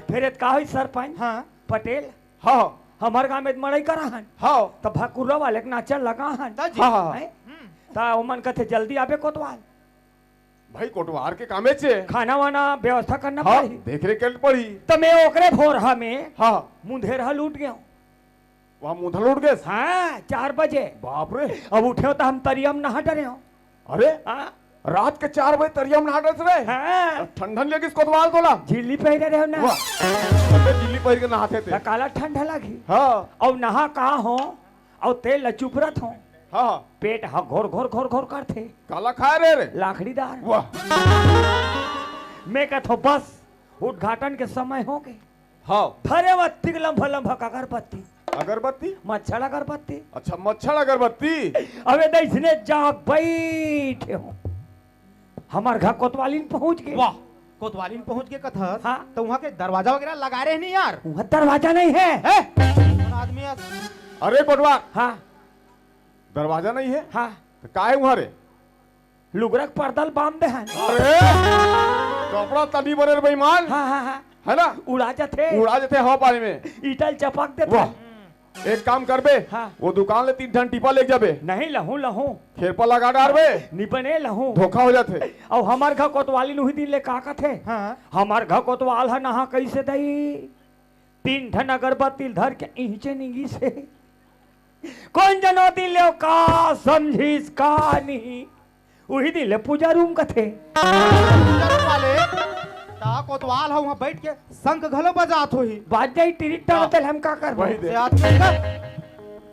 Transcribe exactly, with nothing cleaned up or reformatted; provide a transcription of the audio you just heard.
फेर एत का होई सरपंच? हाँ। पटेल, हाँ, हाँ। हमर गांव में मड़ई करा हन। हाँ। त भकुरा वाले के नाचा लगा हन। त जी। हाँ, हाँ, हाँ। हैं? हम्म। त ओमन कथे, "जल्दी आबे कोतवाल।" भाई, कोटवार के कामे चे। खाना वाना व्यवस्था करना हाँ, पड़ही। देख रेख करना पड़ही। त मैं ओकरे भोरहा में हाँ। मुंधेरहा लूट गेंव। वहाँ मुंधेरहा लूट गेस? हाँ, चार बजे। बाप रे। अब उठेंव त हम तरिया में नहा डरेंव। अरे, हाँ। रात के चार बजे तरिया में नहा डरेस रे? हाँ। त ठंडा नइ लगिस कोतवाल तोला? झिल्ली पहिरे रहेंव ना। वाह। अबे झिल्ली पहिर के नहाथे ते। त काला ठंडा लगही। हाँ। अउ नहा का हों, अउ तेल ल चुपरत हों। हाँ, हाँ। पेट ह घोर घोर घोर घोर करथे। काला खाय रहे रे? लाखड़ी दार। वाह। मैं कथों बस उद्घाटन के समय होगे। हाँ। धरे अउ अतिक लंबा लंबा अगरबत्ती। अगरबत्ती? मच्छर अगरबत्ती। अच्छा, मच्छर अगरबत्ती। अबे दइसने जाग बइठे हों, हमर घर कोतवालिन पहुंच गे। वाह, कोतवालिन पहुंच गे कथस? हाँ। त उहाँ के दरवाजा वगैरह लगा रहे नहीं यार? उहाँ दरवाजा नइ हे। हैं? कौन आदमी है? अरे कोटवार। हाँ। दरवाजा नइ हे? हाँ। त का हे उहाँ रे? लुगरा के पर्दा ल बांध दे हन। अरे, कपड़ा तनी बने रे बेईमान। हाँ, हाँ, हाँ। है ना? उड़ा जथे। उड़ा जथे हवा पानी में। ईटा ल चपक देथे। वाह। एक काम करबे, हाँ। वो दुकान ले तीन ठन टीपा लेके जाबे। नहीं लहूं, लहूं। खेरपा लगा डारबे। नि बने लहूं। धोखा हो जाथे। अउ हमर घर कोतवालिन उही दिन ले का कथे? हाँ। हमर घर कोतवाल ह नहा कइसे दई? तीन ठन अगरबत्ती ल धर के इहिंचे निंगिस हे। कोन जनो दिन ले ओ का समझिस, का नहीं, उही दिन ले पूजा रूम कथे। पूजा रूम वाले, त कोतवाल ह उहाँ बइठ के शंख घलो बजात होही। बाज जाही टिरिक टरक, त हम का करबो? वही दे। से आदमी का